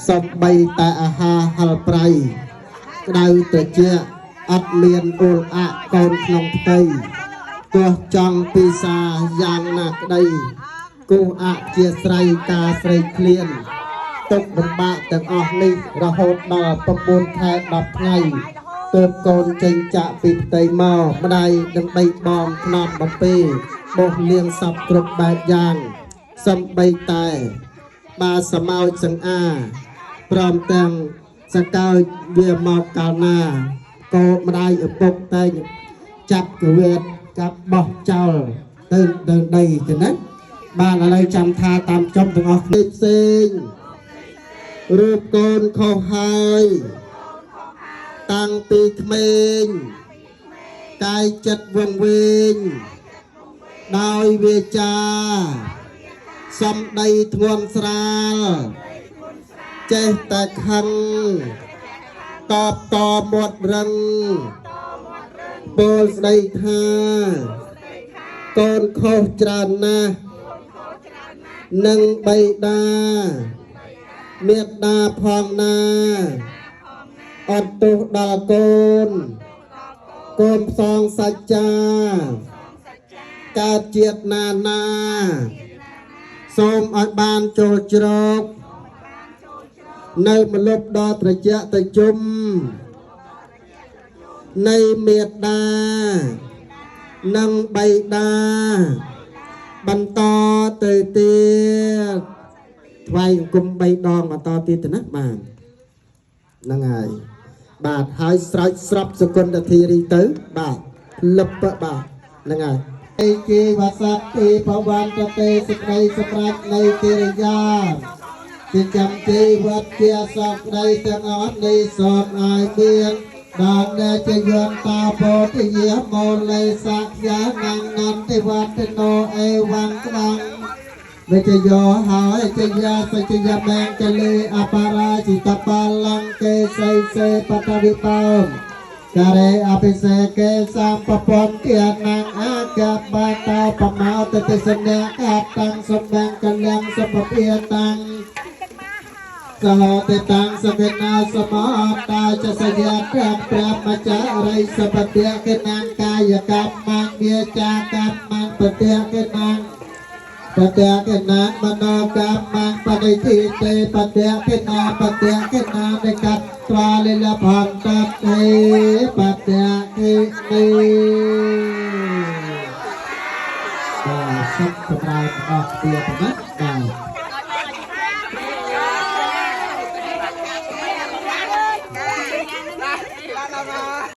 សំបីតែអាហារហិលប្រៃក្តៅត្រជាក់អត់មានអ៊ូលអាក់កូនក្នុងផ្ទៃទោះចង់ពិសាយ៉ាងណាក្តីគោះអជាស្រ័យការស្រីឃ្លានទុកលំបាកទាំងអស់នេះរហូតដល់9ខែ10ថ្ងៃទើបកូនចេញចាក់ពីផ្ទៃមកម្ដាយនឹងបីបងថ្នមបំពេបោះលៀងសពគ្រប់បែបយ៉ាងសំបីតែបាសមោចសង្អាព្រមទាំងសកោចវាមកកាលណាកោម្ដាយឪពុកតែងចាប់កវេតចាប់បោះចោលទៅទៅដីទៅណាបាទឥឡូវចាំថាតាមចំទាំងអស់គ្នាផ្សេងរូបកូនខុសហើយតាំងពីក្មេងកាយចិត្តវង្វេងដោយវាចាសំដីធ្ងន់ស្រាលចេះតែខឹងតបតមាត់រឹងពោលស្ដីថាកូនខុសច្រើនណាស់និងបៃតាមេត្តាផងណាអត់ទោសដល់កូនកូនផ្សងសច្ចាកើតជាតិណាណាសូមឲ្យបានចូលជ្រកនៅមលុបដល់ត្រជាក់ទៅជុំនៃមេត្តានិងបៃតាបន្តទៅទៀតថ្វាយអង្គម3ដងបន្តទៀតទៅណាបាទហ្នឹងហើយបាទហើយស្រោចស្រពសកុនធីរីទៅបាទលឹបបាទហ្នឹងហើយឯគេវសតិភវន្តទេសេចក្តីសម្រេចនៃកិរិយាចិញ្ចឹមជីវិតជាសពក្តីទាំងអស់នេះសូមឲ្យមានដល់អ្នកជាយន្តតាពោធិយាមោលេសក្យានំនន្តិវត្តណោអេវੰក្បាំងវិជយោហើយជយាសច្ចយមង្គលេអបរាជិតបលង្កេសីសេបតវិបោការេអភិសេកេសម្ពពន្ទានងអាកបតោបមោតតិសនៈកតាំងសម្បាំងកលំសម្ពពាតាំងសហតិតាំងសវិណាសមតាចសយៈព្រះមច្ចារិសពតិកណាងកាយកម្មងវាចាកម្មងបតិកណាងបតិកណាមโนកម្មងបដិទិទេបតិកណាបតិកណានិកត្វាលិលភន្តទេបតិគិនីបាទសូមចម្រើនអស់គ្នាប៉ុណ្ណាបាទ